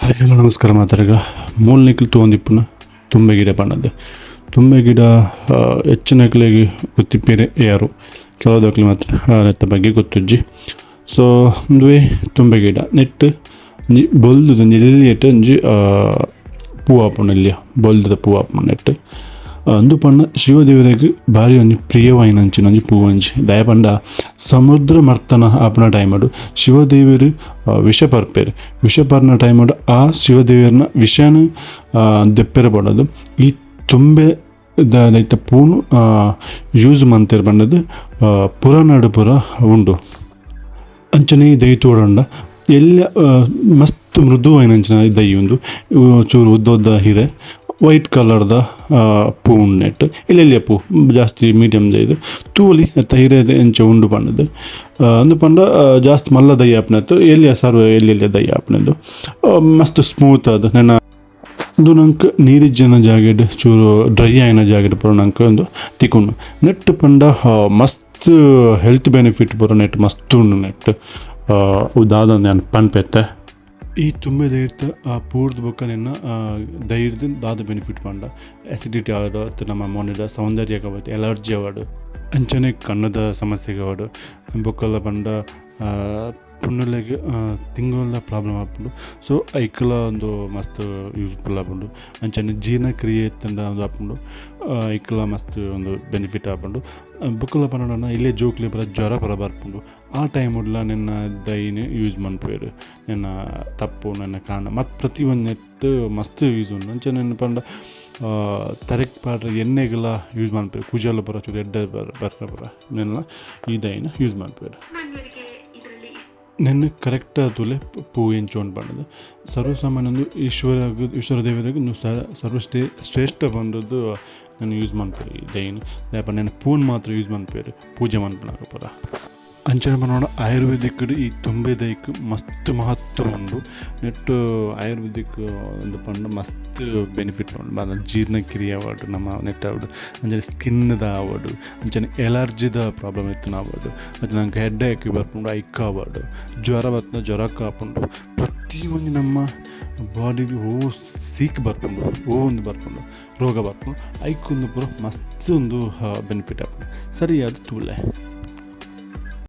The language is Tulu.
ಹಾಯ್ ಹಲೋ ನಮಸ್ಕಾರ ಮಾತಾಡಗ ಮೂಲ ನಿಕ್ಲು ತೂವೊಂದಿಪ್ಪುನ ತುಂಬೆ ಗಿಡ ಪಂಡದು. ತುಂಬೆ ಗಿಡ ಹೆಚ್ಚಿನಕ್ಲೆಗ್ ಗೊತ್ತಿಪ್ಪೆರೆ ಏರು ಕೆಲವುದಕ್ಲೆ ಮಾತ್ರ ನೆತ್ತ ಬಗ್ಗೆ ಗೊತ್ತುಜ್ಜಿ. ಸೊ ಉಂದುವೇ ತುಂಬೆ ಗಿಡ. ನೆಟ್ಟ್ ಒಂಜಿ ಬೊಲ್ದುದ ಒಂಜಿ ಎಲ್ಯಟ್ ಒಂಜಿ ಪೂ ಆಪುಂಡು, ಎಲ್ಯ ಬೊಲ್ದುದ ಪೂ ಆಪುಂಡು ನೆಟ್ಟ್. ಉಂದು ಪಂಡ ಶಿವ ದೇವೆರೆಗ್ ಬಾರಿ ಒಂಜಿ ಪ್ರಿಯವಾಯಿನಂಚಿನ ಒಂಜಿ ಪೂ ಒಂಜಿ. ದಾಯೆ ಪಂಡ ಸಮುದ್ರ ಮರ್ತನ ಆಪುನ ಟೈಮ್ ಡ್ ಶಿವ ದೇವೆರ್ ವಿಷ ಪರ್ಪೆರ್. ವಿಷ ಪರ್ನ ಟೈಮ್ ಡ್ ಆ ಶಿವ ದೇವೆರ್ನ ವಿಷನ್ ದೆಪ್ಪೆರೆ ಬೋಡಾದ್ ಈ ತುಂಬೆ ದ ದೈತ ಪೂನು ಯೂಸ್ ಮಂತೆರ್ ಪಂಡುದು ಪುರಾಣಡ್ ಪೂರ ಉಂಡು. ಅಂಚನೆ ಈ ದೈ ತೂವೊಡಾಂಡ ಎಲ್ಯ ಮಸ್ತ್ ಮೃದು ಆಯಿನಂಚಿನ ದೈ ಉಂದು. ಚೂರು ಉದ್ದ ಉದ್ದ ಹಿರೆ ವೈಟ್ ಕಲರ್ ದ ಪೂ ಉಂಡು ನೆಟ್ಟ್. ಎಲ್ಯ ಎಲ್ಯ ಪೂ ಜಾಸ್ತಿ ಮೀಡಿಯಂ ದ ತೂವೊಲಿ ನೆತ್ತ ಹಿರೆ ಎಂಚ ಉಂಡು ಪಂಡುದು. ಉಂದು ಪಂಡ ಜಾಸ್ತಿ ಮಲ್ಲ ದೈ ಆಪುನತ್, ಎಲ್ಯ ಸರ್ವ ಎಲ್ಯ ಎಲ್ಯ ದೈ ಆಪುನದು. ಮಸ್ತ್ ಸ್ಮೂತ್ ಆದ್ ನೆನ ಉಂದು ನಂಕ್ ನೀರಿಜ್ಜನ ಜಾಗೆಡ್, ಚೂರು ಡ್ರೈ ಆಯಿನ ಜಾಗೆಡ್ ಪೂರ ನಂಕ್ ಉಂದು ತಿಕ್ಕುಂಡು. ನೆಟ್ಟ್ ಪಂಡ ಮಸ್ತ್ ಹೆಲ್ತ್ ಬೆನಿಫಿಟ್ ಪೂರ ನೆಟ್ಟ್ ಮಸ್ತ್ ಉಂಡು ನೆಟ್ಟ್. ಅವು ದಾದ ಯಾನ್ ಪನ್ಪೆತ್ತೆ. ಈ ತುಂಬೆ ದೈರ್ದ ಪೂರ್ದು ಬೊಕ್ಕ ನೆನ್ನ ದೈರ್ದ್ ದಾದ ಬೆನಿಫಿಟ್ ಪಂಡ ಆಸಿಡಿಟಿ ಆವಡ್ ಅತ್ತ್ ನಮ್ಮ ಮೋನೆದ ಸೌಂದರ್ಯ ಆವಡ್, ಎಲರ್ಜಿ ಆವಡ್, ಅಂಚನೆ ಕಣ್ಣುದ ಸಮಸ್ಯೆಗ್ ಆವಡ್, ಬೊಕ್ಕಲ ಪಂಡ ಪೊಣ್ಣುಲೆಗ್ ತಿಂಗೊಲ್ದ ಪ್ರಾಬ್ಲಮ್ ಆಪುಂಡು. ಸೊ ಐಕ್ಲ ಉಂದು ಮಸ್ತ್ ಯೂಸ್ಫುಲ್ ಆಪುಂಡು. ಅಂಚನೆ ಜೀರ್ಣಕ್ರಿಯೆ ಇತ್ತುಂಡ ಉಂದು ಆಪುಂಡು, ಐಕ್ಲ ಮಸ್ತ್ ಉಂದು ಬೆನಿಫಿಟ್ ಆಪುಂಡು. ಬೊಕ್ಕಲ ಪನೊಡಾಂಡ ಎಲ್ಯ ಜೋಕುಲೆಗ್ ಪೂರ ಜ್ವರ ಪೂರ ಬರ್ಪುಂಡು. ಆ ಟೈಮ್ ಡ್ಲ ನೆನ್ನ ದೈನ್ ಯೂಸ್ ಮನ್ಪುವೆರ್. ನೆನ್ನ ತಪ್ಪು ನೆನ್ನ ಕಾಂಡ ಮತ್ ಪ್ರತಿ ಒಂಜೆಟ್ ಮಸ್ತ್ ಯೂಸ್ ಉಂಡು. ಅಂಚನೆ ಪಂಡ ತರೆಕ್ ಪಾಡ್ರೆ ಎಣ್ಣೆಗ್ಲ ಯೂಸ್ ಮನ್ಪುವೆರ್. ಕುಜಲ್ ಪೂರ ಚೂರು ಎಡ್ಡೆ ಬರ್ರೆ ಪೂರ ನೆನ್ಲ ಈ ದೈನ್ ಯೂಸ್ ಮನ್ಪುವೆರ್. ನೆನ್ನೆ ಕರೆಕ್ಟ್ ತೂಲೆ ಪೂ ಎಂಚ ಉಂಡು ಪಂಡುದು. ಸರ್ವಸಾಮಾನ್ಯ ಉಂದು ಈಶ್ವರ ಈಶ್ವರ ದೇವೆರೆಗ್ ಉಂದು ಸರ್ವ ಶ್ರೇಷ್ಠ ಪಂಡುದು ನೆನ್ ಯೂಸ್ ಮನ್ಪುವೆರ್ ಈ ದೈನ್. ದಾಯೆ ಪಂಡ ನೆನ್ನ ಪೂನ್ ಮಾತ್ರ ಯೂಸ್ ಮನ್ಪುವೆರ್ ಪೂಜೆ ಮನ್ಪುನಗ ಪೂರ. ಅಂಚನೆ ಪನೊಡ ಆಯುರ್ವೇದಿಕ್ ಈ ತುಂಬೆ ದೈಕ್ ಮಸ್ತ್ ಮಹತ್ವ ಉಂಡು. ನೆಟ್ಟ್ ಆಯುರ್ವೇದಿಕ್ ಉಂದು ಪಂಡ ಮಸ್ತ್ ಬೆನಿಫಿಟ್ ಉಂಡು. ಜೀರ್ಣಕ್ರಿಯೆ ಆವಡ್ ನಮ್ಮ ನೆಟ್ಟ್ ಆವಡ್, ಅಂಚನೆ ಸ್ಕಿನ್ ದ ಆವಡ್, ಅಂಚನೆ ಎಲರ್ಜಿದ ಪ್ರಾಬ್ಲಮ್ ಇತ್ತ್ಂಡ ಆವಡ್, ಬೊಕ್ಕ ನಂಕ್ ಹೆಡ್ಏಕ್ ಬರ್ಪುಂಡು ಐಕ್ ಆವಡ್, ಜ್ವರ ಬತ್ತ್ಂಡ ಜ್ವರಕ್ ಆಪುಂಡು. ಪ್ರತಿ ಒಂಜಿ ನಮ್ಮ ಬಾಡಿಗ್ ಒವು ಸೀಕ್ ಬರ್ಪುಂಡು, ಒವು ಉಂದು ಬರ್ಪುಂಡು, ರೋಗ ಬರ್ಪುಂಡು, ಐಕ್ ಉಂದು ಪೂರ ಮಸ್ತ್ ಉಂದು ಬೆನಿಫಿಟ್ ಆಪುಂಡು. ಸರಿಯಾದ್ ತೂಲೆ.